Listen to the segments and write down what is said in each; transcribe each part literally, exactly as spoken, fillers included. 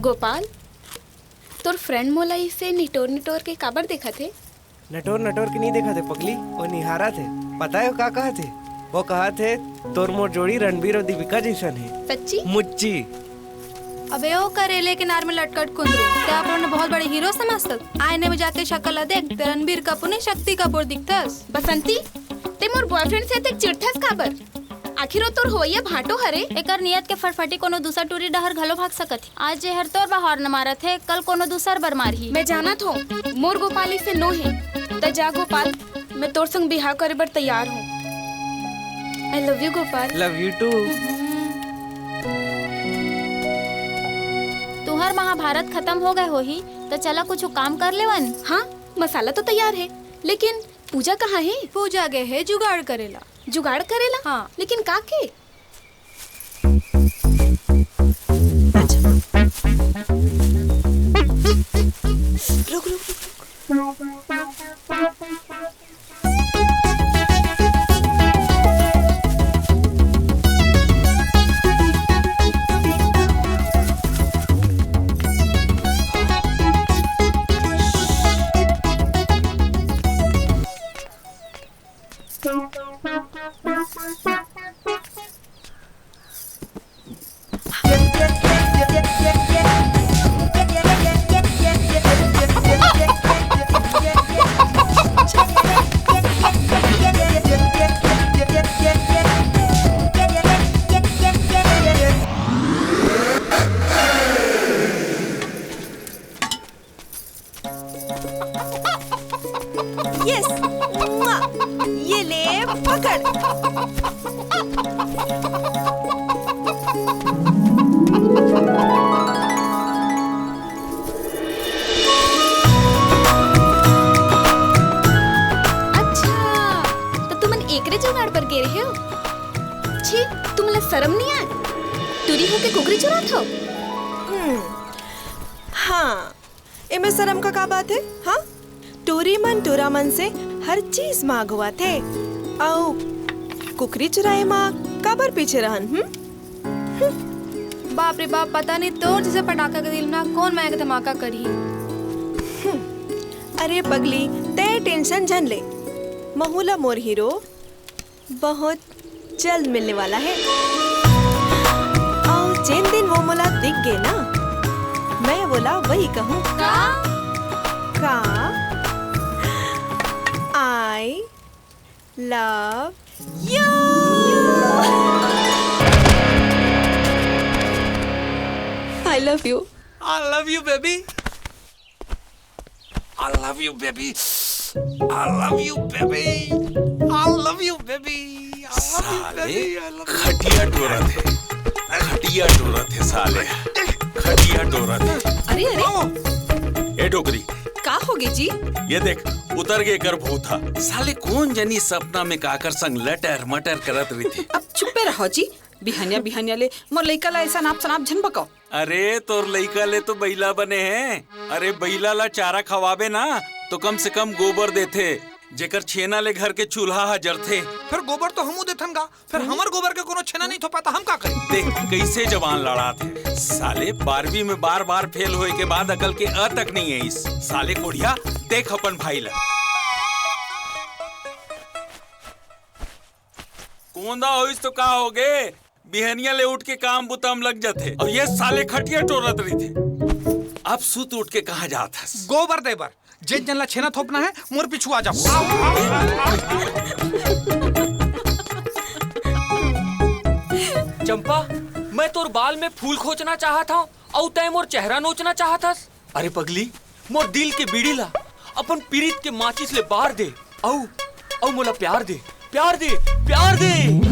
गोपाल, तोर फ्रेंड मोला इसे निटोर निटोर के काबर देखत हे? नटोर नटोर के नहीं देखत हे पगली, वो निहारत हे। पता हे वो का कहत हे? वो कहत हे, "तोर मोर जोड़ी रणबीर और दीपिका जैसन हे।" सच्ची? मुच्ची। अबे ओ करेले के नार में लटकट कुंदरू, ते अपन बहुत बड़े हीरो समझथस। आईने में जाके शक्ल ला देख, ते रणबीर कपूर नहीं, शक्ति कपूर दिखथस। बसंती, ते मोर बॉयफ्रेंड से अतेक चिढ़थस काबर? आखिर ओ तोर होइया भांटो हरे। एकर नियत के फटफटी कोनो दूसर टूरी डहर घलो भाग सकत हे। आज जे हर तोर बहार न मारत हे, कल कोनो दूसर बर मारही। मैं जानत हों, मोर गोपाली से नो हे। त जा गोपाल, मैं तोर संग बिहाव करे बर तैयार हों। I love you Gopal. Love you too। तुहर महाभारत खत्म हो गए होही, त चला कुछ काम कर लेवन। हाँ, मसाला तो तैयार हे, लेकिन पूजा कहाँ हे? पूजा गए हे जुगाड़ करेला। जुगाड़ करेला? हाँ। लेकिन का के? रुक, रुक, रुक, रुक। यस, मुआ। ये ले, पकड़। अच्छा, त तुमन एकरे जुगाड़ बर गे रहे हो? छी, तुमला शरम नहीं आए? टूरी होके कुकरी चुरात हो? हम्म, हाँ। एमे शरम का का बात हे? हाँ, टूरी मन टूरा मन से हर चीज मांगवाथे। अउ कुकरी चुराए मा काबर पीछे रहन? हम्म? बाप रे बाप, पता नहीं तोर जैसे पटाखा के दिल ना कौन माया के धमाका करही। हम्म। अरे पगली, तै टेंशन झन ले। महू ला मोर हीरो बहुत जल्द मिलने वाला है। अउ जेन दिन वो मोला दिख गे ना, मैं वोला वही कहूँ। का? का? I love you। I love you। I love you, baby। I love you, baby। I love you, baby। I love you, baby। I love you, साले, baby। I love you। खटिया टोरत हे, खटिया टोरत हे साले, खटिया टोरत हे। अरे, अरे। ए डोकरी। का होगे जी? ये देख, उतर गे एकर भूत हा। साले कोन जनी सपना में काकर संग लटर मटर करत रहिथे। अब चुप्पे रहो जी, बिहनिया बिहनिया ले मोर लइका ला ऐसा नाप सनाप झन बकाओ। अरे, तोर लइका ले तो बइला बने हे। अरे, बइला ला चारा खवाबे ना, तो कम से कम गोबर देथे, जेकर छेना ले घर के चूल्हा ह जरथे। फेर गोबर तो हमू देथन गा, फेर हमर गोबर के कोनो छेना नहीं थोपाय त हम का करी? देख, कइसे जबान लड़ात हे। साले, बारहवीं में बार-बार फेल होए के बाद अकल के अ तक नहीं आइस। साले कोढ़िया, देख अपन भाई ला। कोंदा होइस तो का होगे? बिहनिया ले उठ के काम बुता म लग जाथे, अउ ये साले खटिया टोरत रहिथे। अब सुत उठ के कहाँ जात हस? गोबर दे बर। जेन जन ला छेना थोपना हे, मोर पीछू आ जाओ। चंपा, मैं तोर बाल में फूल खोचना चाहत हंव, अउ तैं मोर चेहरा नोचना चाहत हस? अरे पगली, मोर दिल के बीड़ी ला अपन पीरित के माचिस ले बार दे, अउ, अउ मोला प्यार दे, प्यार दे, प्यार दे।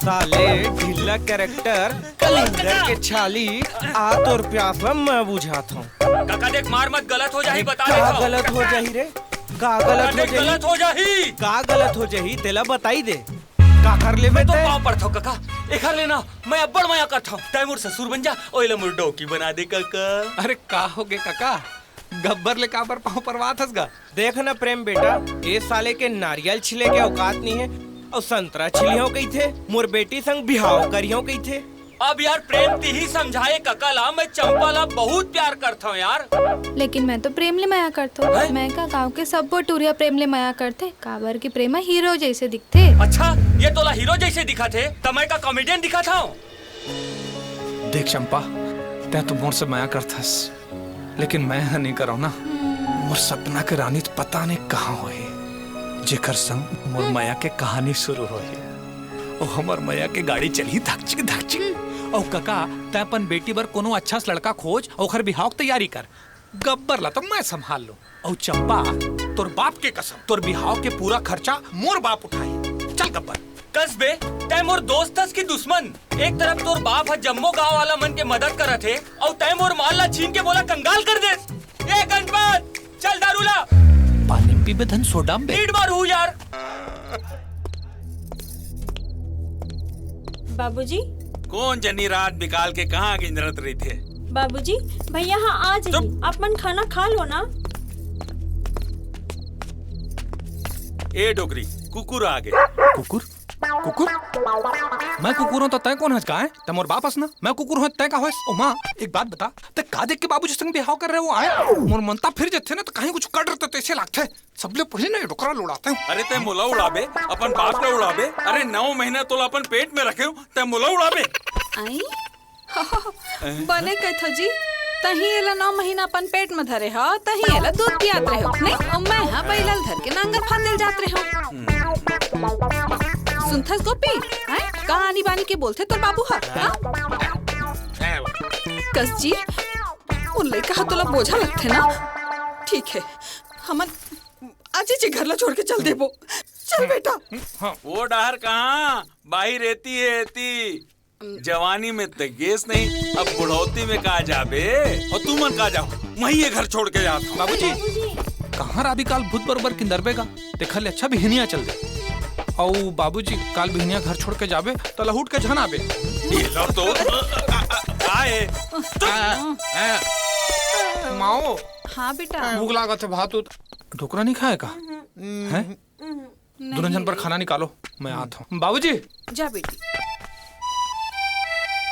साले ढीला character, कलिंदर के छाली, आ तोर प्यास ला मैं बुझात हूँ। काका देख, मार मत, गलत हो जाही, बता का देत हंव। गलत हो जाही रे? का गलत हो जाही? गलत हो जाही। का गलत हो जाही, तेला बताई दे। का कर लेबे मैं तो तैं? पाँव पड़थव काका, एखर ले ना मैं अब्बड़ मया करथव। तैं मोर ससुर बन जा, अउ एला मोर डौकी बना दे काका। अरे का होगे काका, गब्बर ले काबर पाँव परवात हस गा? देख न प्रेम बेटा, ए साले के नारियल छिले के औकात नइ हे, अउ संतरा छिलियो कहिथे, मोर बेटी संग बिहाव करियो कहिथे। अब यार प्रेम तिही समझाए कका ला, मैं चंपा ला बहुत प्यार करथंव यार। लेकिन मैं तो प्रेम ले मया करथंव। हैं? मैं का गांव के सब्बो टुरिया प्रेम ले मया करथे, काबर कि प्रेम ह हीरो जइसे दिखथे। अच्छा, ये तोला हीरो जइसे दिखत हे, त मैं का कॉमेडियन दिखत हंव? देख चंपा, तैं तो मोर से मया करथस, लेकिन मैं ह नइ करंव ना। मोर सपना के रानी तो पता नइ कहाँ होही, जेकर संग मोर मया के कहानी शुरू होही। ओ हमर मया के गाड़ी चलही धकचिक धकचिक। अउ कका, तैं अपन बेटी बर कोनो अच्छा से लड़का खोज, अउ ओखर बिहाव के तैयारी कर। गब्बर ला तो मैं संभाल लूं। अउ चंपा, तोर बाप के कसम, तोर बिहाव के पूरा खर्चा मोर बाप उठाही। चल गब्बर। कस बे, तैं मोर दोस्त हस कि दुश्मन? एक तरफ तोर बाप ह जम्मो गांव वाला मन के मदद करत हे, अउ तैं मोर माल ला छीन के मोला कंगाल कर देस। ए गंजबाज, चल दारू ला। पानी पीबे धन सोडा में बे। ईंट मारू यार। बाबूजी। कोन जनी रात बिकाल के कहाँ गिंजरत रहिथे? बाबूजी, भैया हाँ आ जाही। चुप। आप मन खाना खा लो ना। ए डोकरी, कुकुर आ गे। कुकुर? कुकुर? मैं कुकुर हंव त तैं कोन हस गा? तैं मोर बाप हस ना। मैं कुकुर हंव त तैं का होयस? ओ माँ, एक बात बता, तैं का देख के बाबूजी संग बिहाव करे हस? आय, मोर मन त फिर जथे ना, त कहीं कुछ कर डरते तइसे लागथे। सबले पहले ना ये डोकरा ल उड़ाथंव। अरे तैं मोला उड़ाबे, अपन बाप ला उड़ाबे। अरे नौ महीना तोला अपन पेट में रखे हंव, तैं मोला उड़ाबे। आई? बने कहिथो जी, तहीं एला नौ महीना अपन पेट में धरे हव, तहीं एला दूध पियात रहे हव, नहीं? अउ मैं ह बइला ल धर के नांगर फांदे ल जात रहे हंव। सुनथस गोपी, हैं? का आनी बानी के बोलथे तोर बाबू ह, हाँ? कस जी, ओ लइका ह तोला बोझा लगथे ना? ठीक हे, हमन आजे जी घर ला छोड़ के चल देबो। चल बेटा। हाँ। ओ डहर कहाँ? बाहिर एती हे, एती। जवानी में त गेस नहीं, अब बुढ़ौती में का जाबे? अउ तुमन का जाहू? मैं ये घर छोड़ के जात हंव। बाबूजी, कहाँ राबी काल भूत बरोबर किंदरबे गा? तेखर ले अच्छा बिहनिया चल दे। अउ बाबूजी, काल बिहनिया घर छोड़ के जाबे, त लहुट के झन आबे। ये लो तो। आए। माओ। हाँ बेटा। भूख लागत हे, भात उत। डोकरा नहीं खाए का? हैं? नहीं। दोनों झन पर खाना निकालो, मैं आत हंव। बाबूजी। जा बेटी।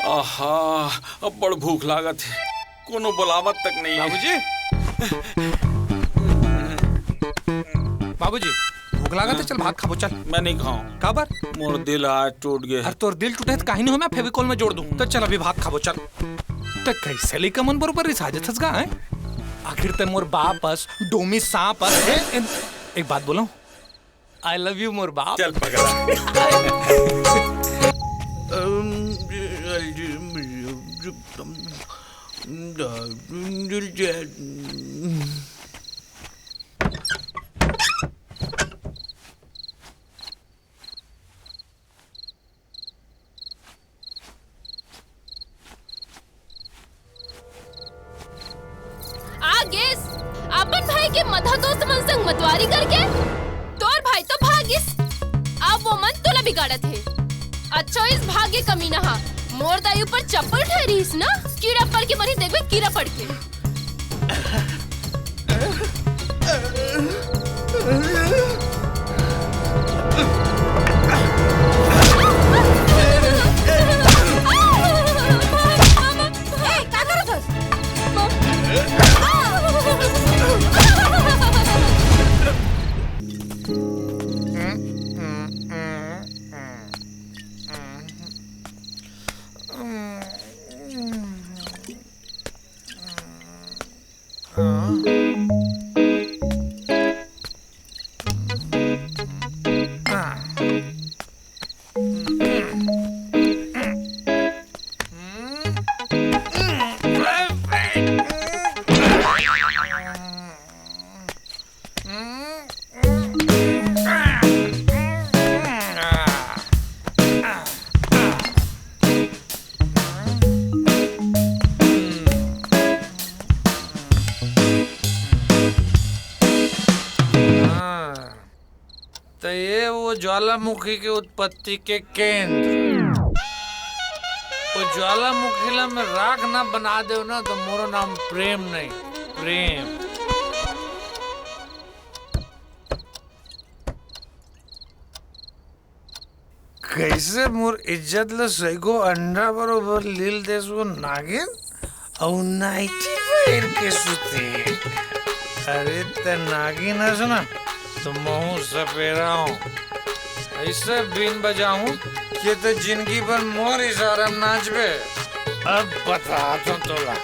आहा, अब बड़ भूख लागत हे, कोनो बुलावत तक नहीं हे। बाबूजी। बाबूजी, भूख लागत हे, चल भात खाबो, चल। मैं नहीं खाऊं। काबर? मोर दिल आज टूट गे। अरे तोर दिल टूटे त काहे नहीं हो, मैं फेविकोल में जोड़ दूं। त चल अभी भात खाबो, चल। त कइसे लइका मन बरोबर रिसा जथस गा, हैं? आखिर तैं मोर बाप अस, डोमी सांप अस। ए, ए, एक बात बोलंव, I love you मोर बाप। चल पगला। आ गेस, अपन भाई के मधा दोस्त मन संग मतवारी करके। तोर भाई तो भागिस, अब वो मन तोला बिगाड़त हे। अच्छा, इस भाग्य कमीना हा, मोर दाई ऊपर चप्पल ठहरीस ना, कीड़ा पड़ के मरी, देखबे कीड़ा पड़ के। ए, का करत हस? त ये वो ज्वालामुखी के उत्पत्ति के केंद्र। वो ज्वालामुखी ला मैं राख ना बना देव ना, तो मोरो नाम प्रेम नहीं, प्रेम। कइसे मोर इज्जत ल सइगो अंडा बरोबर लील देस वो नागिन, अउ नाइटी पहिर के सुते। अरे त नागिन हस ना, त महूं सपेरा हूं। अइसे बीन बजाहूं कि त जिनगी भर मोर इशारा म नाचबे। अब बताथंव तोला।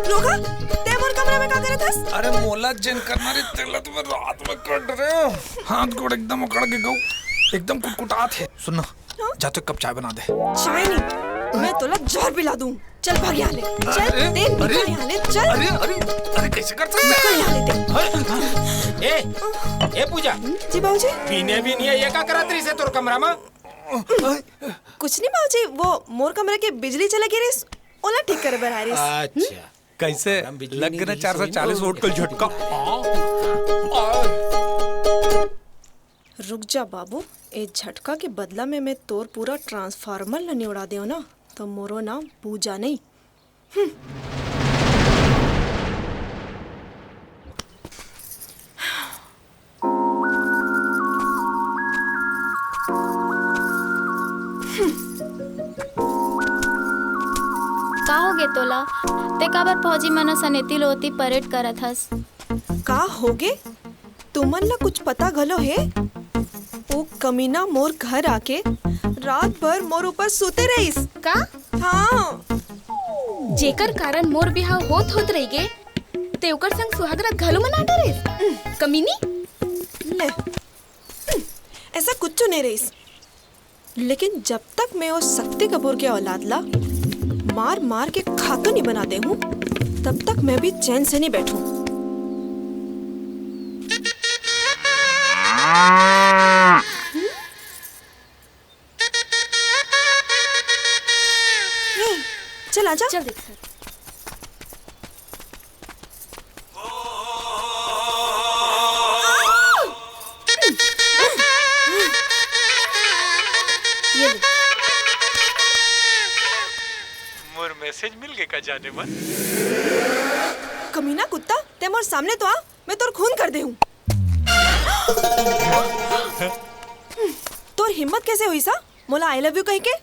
रोका, तैं मोर कमरा में का करत हस? अरे मोला जेन करना रे तेला तो मैं रात में कर डरे हूँ। हाथ गोड़ एकदम अकड़ के गऊ, एकदम कुटकुटात हे। सुन ना, जा तो एक कप चाय बना दे। चाय नहीं, मैं तोला जहर पिला दूं। चल भाग यहाँ ले। चल, अरे, तैं निकल अरे, यहाँ ले, चल। अरे, अरे, अरे, कैसे कर सकते हैं? निकल यहाँ ले तैं। ए, ए पूजा। जी बाबूजी। पीने भी नहीं है, ये का करत रहिस हे तोर कमरा में? कुछ नहीं बाबूजी, वो मोर कमरा के बिजली चला गे रहिस, ओला ठीक करे बर आए रहिस। अच्छा। कैसे लग गे ना चार सौ चालीस वोल्ट का झटका? रुक जा बाबू, ए झटका के बदला में मैं तोर पूरा ट्रांसफार्मर ल निवड़ा देव ना, तो मोरो नाम पूजा नहीं। हम्म। का होगे तोला? तैं काबर फौजी मन असन एती ले ओती परेड करत हस? का होगे? तुमन ला कुछ पता घलो हे? ओ कमीना मोर घर आके रात भर मोर ऊपर सुते रहिस। का? हाँ। जेकर कारण मोर बिहाव होत होत रहिगे, तैं ओकर संग सुहागरात घलो मना डरेस? कमीनी। ले, ऐसा कुछू नहीं रहिस। लेकिन जब तक मैं ओ सक्ती कपूर के औलाद ला मार मार के खातू नहीं बना देहूं, तब तक मैं भी चैन से नहीं बैठूं। ए, चल आजा। चल देख। ये ले। मोर मैसेज मिल गे का जाने मन? कमीना कुत्ता, तैं मोर सामने तो आ, मैं तोर खून कर देहूं। तोर हिम्मत कैसे होइस हा मोला I love you कहिके?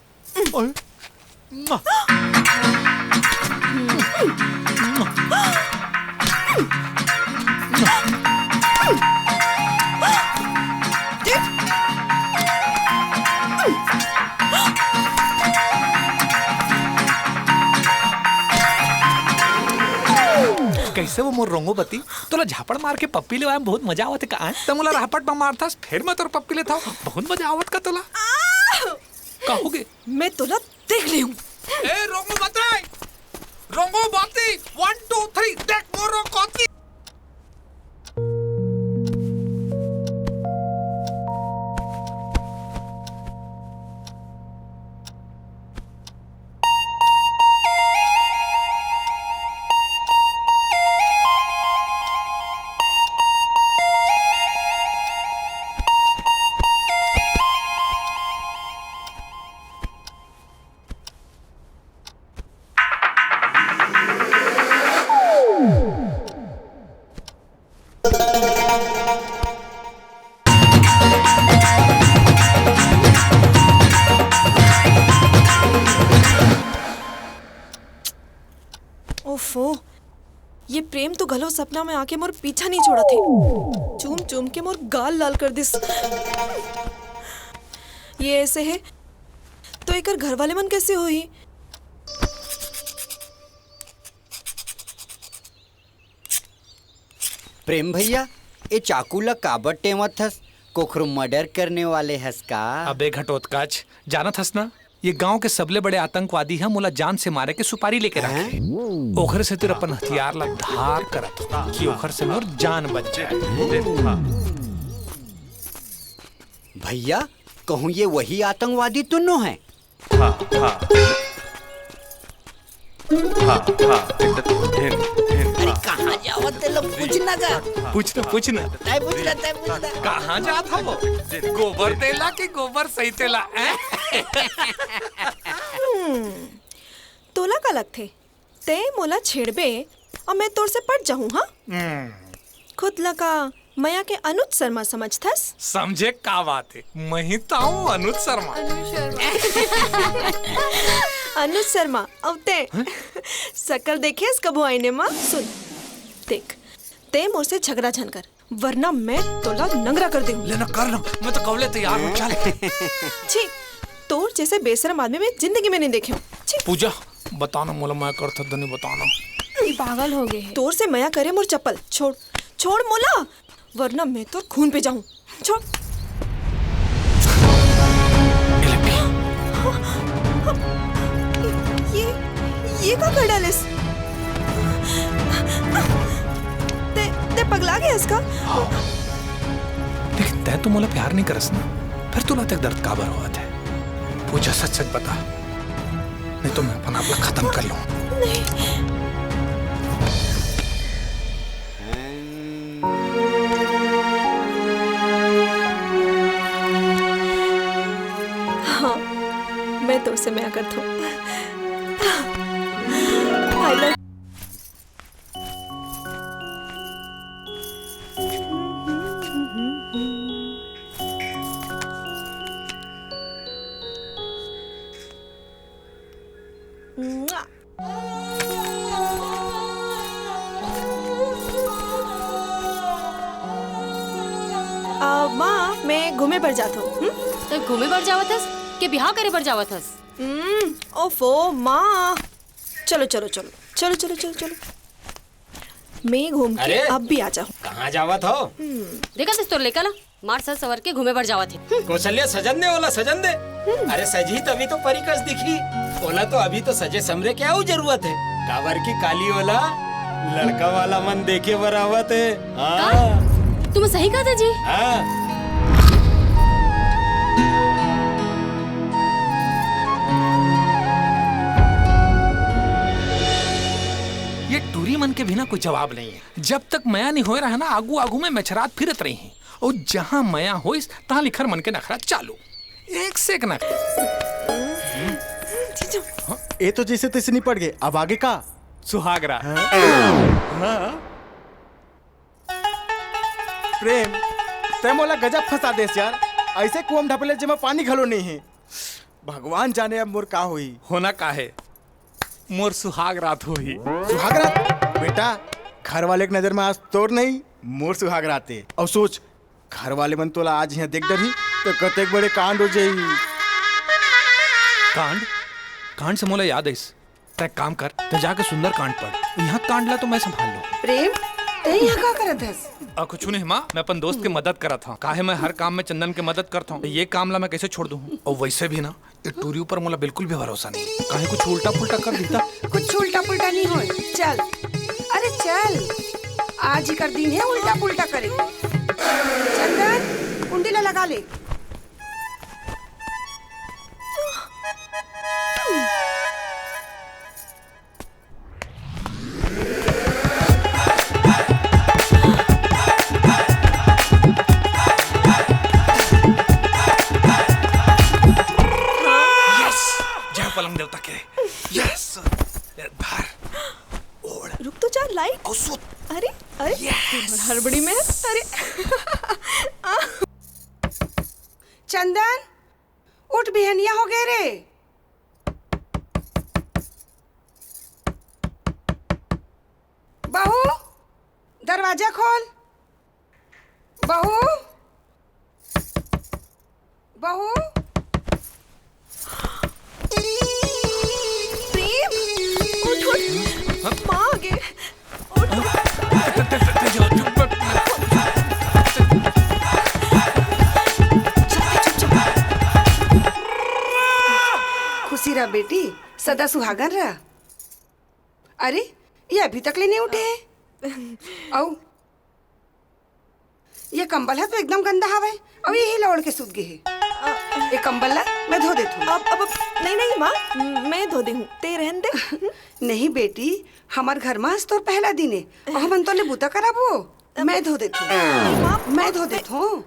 कैसे वो मोर रोंगो बती? तोला झापड़ मार के पप्पी लेवाय में बहुत मजा आवत हे का? तैं मोला राहपट में मारथस, फेर मैं तोर पप्पी लेथंव। बहुत मजा आवत का तोला? का होगे? मैं तोला देख लेहूं। ए, रोंगो बती, रोंगो बती, one, two, three, देख मोर रोंगो बती। ओफो, ये प्रेम तो घलो सपना में आके मोर पीछा नहीं छोड़त हे। चूम चूम के मोर गाल लाल कर दिस। ये ऐसे हे तो एकर घर वाले मन कैसे होही? प्रेम भैया, ए चाकू ला काबर टेवत हस? कोखरो मर्डर करने वाले हस का? अबे घटोत्कच, जानत हस ना, ये गांव के सबले बड़े आतंकवादी ह मोला जान से मारे के सुपारी लेके रखे। ओखरे सेती अपन हथियार ला धार करत हंव कि ओखर से मोर जान बच जाए। भैया, कहूँ ये वही आतंकवादी तो नो हे? कहाँ जावत तेला पूछना का? पूछना, पूछना। तय पूछना, तय पूछना। कहाँ जात हव? गोबर देला कि गोबर सही तेला? हम्म, तोला का लगथे? तैं मोला छेड़बे अउ मैं तोर से पट जाहूं, हाँ? हम्म। खुद ला का मया के अनुज शर्मा समझथस? समझे का बात हे, मही तो हूँ अनुज शर्मा। अनुज शर्मा। अनुज शर्मा, अउ तैं? हैं? सकल देखेस कभू आईने मा? सुन, देख, तैं मोर से झगड़ा झन कर, वरना मैं तोला नंगरा कर देहूं। ले ना, कर ना, मैं तो कब ले तैयार हूँ, चल। छी, तोर जैसे बेशरम आदमी मैं जिंदगी में नहीं देखे हूँ। छी। पूजा, बता ना मोला, मया करथस धनी, बता ना। ये पागल हो गए है। तोर से मया करे मोर चप्पल, छोड़, छोड़ मोला, वरना मैं तोर खून पे जाहूं। छोड़। ये, ये का कर डालेस? तैं, तैं पगला गेस का? हाँ। लेकिन तैं तो मोला प्यार नहीं करस ना, फिर तोला अतेक दर्द काबर होवत हे? पूजा, सच सच बता, नहीं तो मैं अपन आप ला खतम कर लूं। नहीं। हाँ, मैं तोर से मया करथों। I love अ, माँ, मैं घूमे बर जात हूँ। हम्म? तैं घूमे बर जावत हस के बिहाव करे बर जावत हस? हम्म, ओफो, माँ। चलो, चलो, चलो। चलो, चलो, चलो, चलो। मैं घूम के अरे, अब भी आ जाऊँ। कहाँ जावत हो? हम्म। देखत हस तोर लइका ला? मार सज सवर के घूमे बर जावत हे। हम्म। कौशल्या, सजन दे ओला, सजन दे। हम्म। अरे सजही तभी तो परी कस दिखही। ओला तो अभी तो सजे समरे के अउ जरूरत हे। काबर कि काली ओला लड़का वाला मन देखे बर आवत हे। हाँ। का? तुम सही कहत हस जी। हाँ। ये टूरी मन के भी ना कोई जवाब नहीं हे। जब तक मया नहीं होए रहा ना, आगू आगू में मछरात फिरत रही हे। अउ जहाँ मया होइस, तहाँ लिखर मन के नखरा चालू। एक से एक नखरा। जीजू। हाँ, ये तो जैसे तैसे निपट गए, अब आगे का? सुहागरात। हाँ? हाँ। प्रेम, तैं मोला गजब फंसा देस यार। ऐसे कुआं में ढपेले जेमा पानी घलो नहीं हे। भगवान जाने अब मोर का होही। होना का हे? मोर सुहागरात होही। सुहागरात? बेटा, घर वाले के नजर में आज तोर नहीं, मोर सुहागरात हे। अउ सोच, घर वाले मन तोला आज यहाँ देख डरही, तो कतेक बड़े कांड हो जाही। कांड? कांड से मोला याद आइस। तैं काम कर, तैं जाके सुंदरकांड पढ़। यहाँ कांड ला तो मैं संभाल लूँ। प्रेम, तैं यहाँ का करत हस? आ, कुछ नहीं माँ, मैं अपन दोस्त के मदद करत हूँ। काहे मैं हर काम में चंदन के मदद करता हूँ, ये काम ला मैं कैसे छोड़ दूँ? और वैसे भी ना, ये टूरी ऊपर मोला बिल्कुल भी भरोसा नहीं। काहे कुछ उल्टा पुल्टा कर देता? कुछ उल्टा पुल्टा नहीं होए। चल, अरे चल, आज ही कर दिन है उल्टा पुल्टा करे। चंदन, कुंडी ला लगा ले। Yes! जय पलंग देवता के। Yes! धर। ओढ़। रुक तो जा, लाइट। और सुत। अरे, अरे, Yes! हड़बड़ी में है। अरे। चंदन, उठ, बिहनिया हो गए रे। बहू, दरवाजा खोल। बहू, बहू। प्रेम, उठ, उठ। माँ आ गे। उठ, उठ। खुशी रह बेटी, सदा सुहागन रह। अरे, ये अभी तक ले नहीं उठे हे। अउ ये कंबल ह तो एकदम गंदा हवय, अउ यही ला ओढ़ के सुत गे हे। ए कंबल ला, मैं धो देथूं। अब, अब, अब, नहीं, नहीं माँ, मैं धो देहूं, ते रहन दे। नहीं बेटी, हमर घर मा आज तोर पहला दिन ए, अउ हमन तोले बूता कराबो। मैं धो देथूं। माँ, मैं धो देथूं।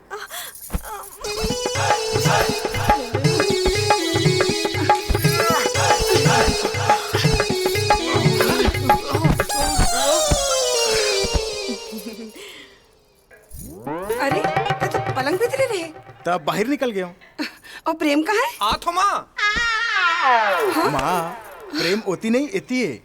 अरे, ते तो पलंग भीतरे रहे। तब बाहिर निकल गेंव। अउ प्रेम कहाँ हे? आथो माँ। माँ, प्रेम ओती नहीं, एती हे।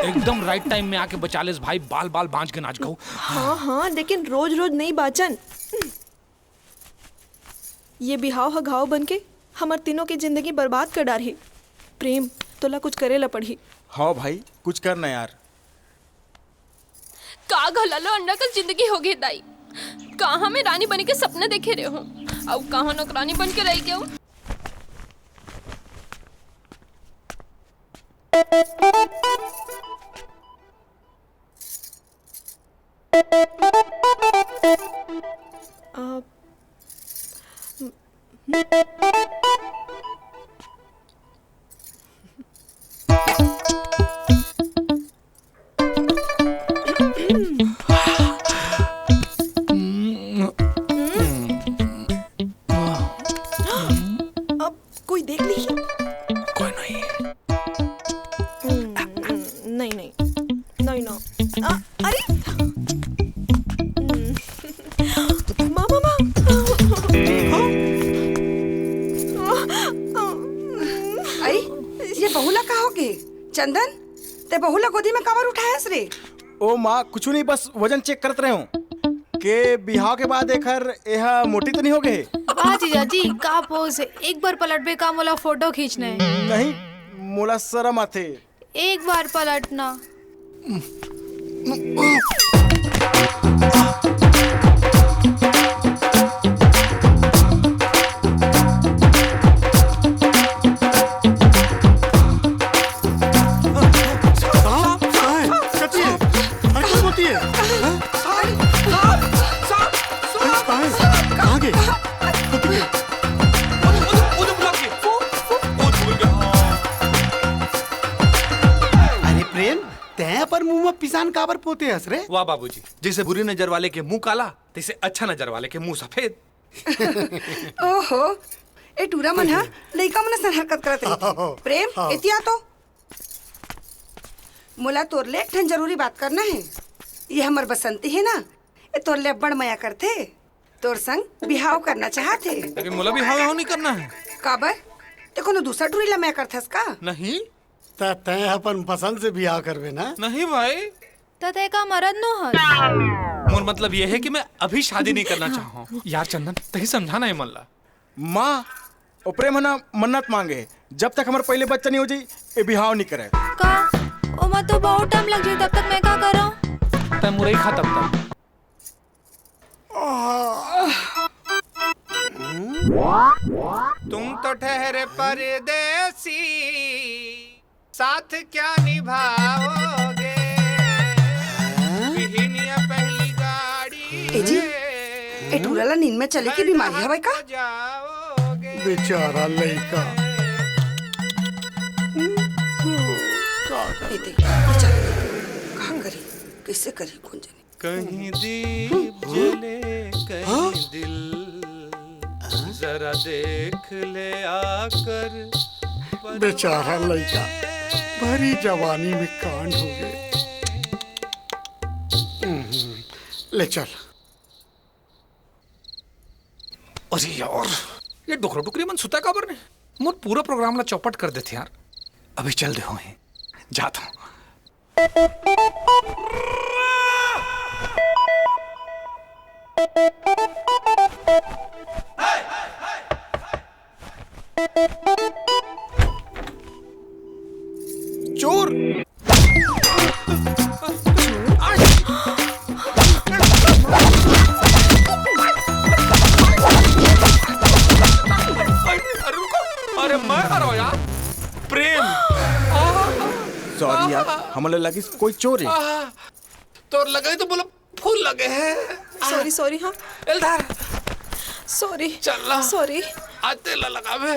एकदम right time में आके बचा लेस भाई, बाल बाल बांच के नाच गऊ। हाँ, हाँ, लेकिन रोज रोज नहीं बाचन। ये बिहाव ह घाव बन के हमर तीनों के जिंदगी बर्बाद कर डारही। प्रेम, तोला कुछ करे ला पड़ही। हाँ भाई, कुछ कर ना यार। का घला लो अंडा कस जिंदगी हो गे दाई। कहाँ मैं रानी बने के सपना देखे रहे हूँ, अउ कहाँ नौकरानी बन के रह गए हूँ। अब कोई देख ली? कोई नहीं। हम्म, हम्म, नहीं, नहीं। नहीं ना। आ, अरे! हम्म। माँ, माँ, माँ। आई, ये बहू ला का हो गे? चंदन, ते बहू ला गोदी में काबर उठायस रे? ओ माँ, कुछु नहीं, बस वजन check करत रहे हूँ। के बिहाव के बाद एखर एहा मोटी तो नहीं हो गए? वाह जीजा जी, का pose है। एक बार पलटबे का मोला photo खींचना है। नहीं, मोला शरम आथे। एक बार पलटना। कहाँ? कहाँ है? कथी है? अरे, का होती है? हाँ? अरे, कहाँ है? कहाँ गे? कथी है? अरे प्रेम, तैं अपन मुंह में पिसान काबर पोते हस रे? वाह बाबूजी, जैसे बुरी नजर वाले के मुंह काला, तैसे अच्छा नजर वाले के मुंह सफेद। ओहो, ए टूरा मन ह लइका मन असन हरकत करत रहिथे। प्रेम, हाँ। एतिया तो। मोला तोर ले एक ठन जरूरी बात करना हे। ये हमर बसंती हे ना, ए तोर ले अब्बड़ मया करथे। तोर संग बिहाव करना चाहत हे। लेकिन मोला बिहाव, बिहाव नहीं करना हे। काबर? ते कोनो दूसरा टूरी ला मया करथस का? नहीं। त तैं अपन पसंद से बिहाव करबे ना? नहीं भाई। त तैं का मरद नो हस? मोर मतलब ये है कि मैं अभी शादी नहीं करना चाहूँ। यार चंदन, तही समझाना हे मन ला। माँ, ओ प्रेम ह ना मन्नत मांगे हे, जब तक हमर पहले बच्चा नहीं हो जाई, ए बिहाव नहीं करे। का? ओमा तो बहुत time लग जाई, तब तक मैं का करूँ? तैं मुरई खा तब तक। तुम तो ठहरे परदेसी, साथ क्या निभाओगे? बिहनिया पहली गाड़ी ए जी, ए टूरा ला नींद में चले के बीमारी हवय का? बेचारा लइका। ए दे, बेचारा लइका। का करी? कैसे करी? कौन जाने? कहीं दीप जले, कहीं दिल, जरा देख ले आकर। बेचारा लइका, भरी जवानी में कांड हो गए। हम्म, ले चल। अरे यार, ये डोकरा डोकरी मन सुता काबर नहीं? मोर पूरा program ला चौपट कर देथे यार। अभी चल दे हों, जात हों। चोर! अरे रुको, अरे मैं हरव यार, प्रेम। Sorry यार, हमला लगिस कोई चोर हे। और लगे तो बोला फूल लगे हैं। Sorry, sorry. हाँ, एलधार, सॉरी। चल ना। सॉरी। आज तेल लगावे,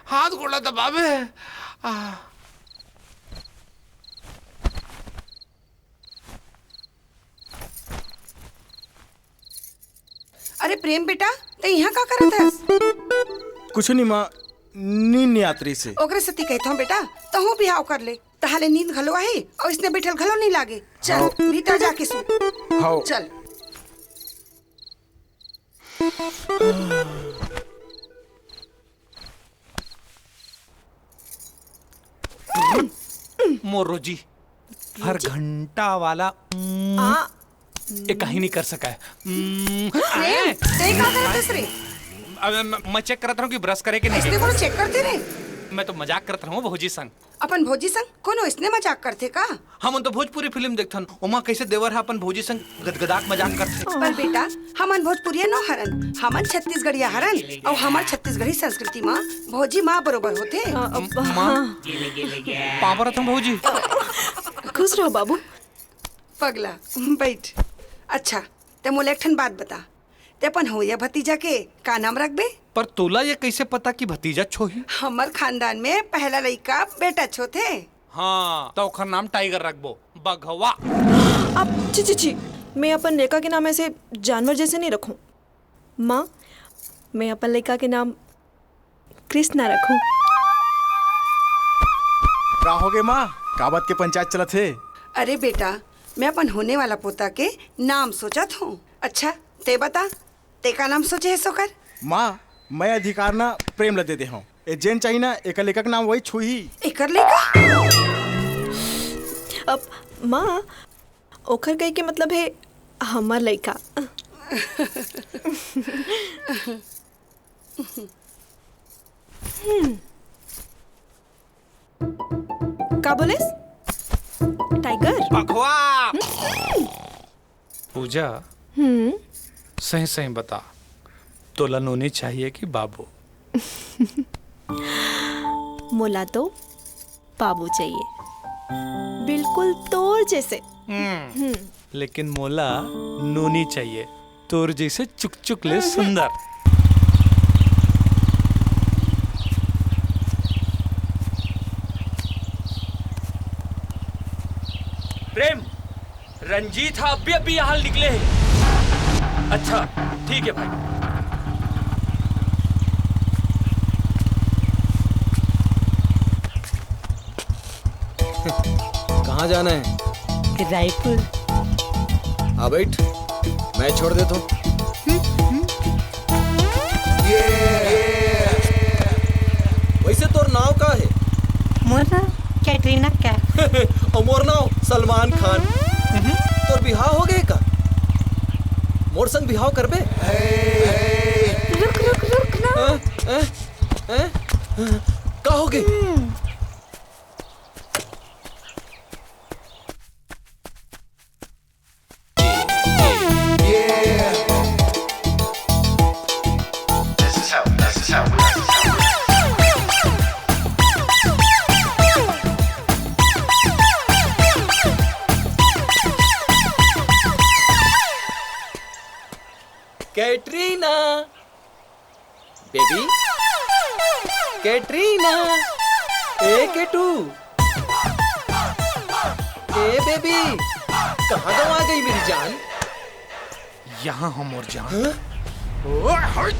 हाथ गोड़ा दबावे। आ। अरे प्रेम बेटा, ते यहाँ का करत हस? कुछ नहीं माँ, नींद नहीं आत रही से। ओकरे सेती कहत हूँ बेटा, तहूँ बिहाव कर ले, तहाले नींद घलो आही और इसने बैठल घलो नहीं लागे। चल, हाँ। भीतर जाके सो। हाँ। चल। मोर रोजी, हर घंटा वाला, आ। ये कहीं नहीं कर सका है। हम्म, प्रेम, ते का करत हस रे? अबे, मैं, मैं चेक करत रहूं कि ब्रश करे के नहीं। इसने कोनो चेक करते रे? मैं तो मजाक करत रहूं भौजी संग। अपन भौजी संग कोनो इसने मजाक करथे का? हमन तो भोजपुरी फिल्म देखथन, ओमा कैसे देवर ह अपन भौजी संग गदगदाक मजाक करथे। पर बेटा, हमन भोजपुरिया नो हरन, हमन छत्तीसगढ़िया हरन, अउ हमर छत्तीसगढ़ी संस्कृति म भौजी माँ बरोबर होथे। अ, अ, माँ? हाँ। पाँव परत हूँ भौजी। खुश रहो बाबू। पगला, बैठ। अच्छा, ते मोला एक ठन बात बता, ते अपन होवइया भतीजा के का नाम रखबे? पर तोला ये कैसे पता कि भतीजा छोही? हमर खानदान में पहला लइका बेटा छोथे। हाँ, तो ओखर नाम टाइगर रखबो, बघवा। अब छी, छी, छी, मैं अपन लइका के नाम ऐसे जानवर जैसे नहीं रखूं। माँ, मैं अपन लइका के नाम कृष्णा रखूं। का होगे माँ? का बात के पंचायत चलत हे? अरे बेटा, मैं अपन होने वाला पोता के नाम सोचत हूँ। अच्छा, ते बता, ते का नाम सोचे हे सोकर? माँ, मैं अधिकार ना प्रेम ल दे दे हूँ। ए जेन चाही ना, एकर लइका के नाम वही छुही। एकर लइका? अब माँ, ओखर कहे के मतलब हे हमर लइका। हम्म। का बोलेस? टाइगर? बघवा। पूजा, हम्म। सही सही बता, तोला नोनी चाहिए कि बाबू? मोला तो बाबू चाहिए, बिल्कुल तोर जैसे। हम्म। हम्म। लेकिन मोला नोनी चाहिए, तोर जैसे चुकचुक ले सुंदर। प्रेम, रंजीत हा अभी अभी यहाँ निकले हे। अच्छा, ठीक है भाई। कहाँ जाना है? रायपुर। आ बैठ, मैं छोड़ देता हूँ। वैसे तोर नाव का है? मोर नाव कैटरीना कैफ। और मोर नाव सलमान खान। तोर बिहाव हो गए का? मोर संग बिहाव करबे? रुक, रुक, रुक ना। हैं? हैं? हैं? का हो गए? कैटरीना, बेबी, कैटरीना, ए केटू, ए बेबी, कहाँ गवा गई मेरी जान? यहाँ हम और जान। हाँ?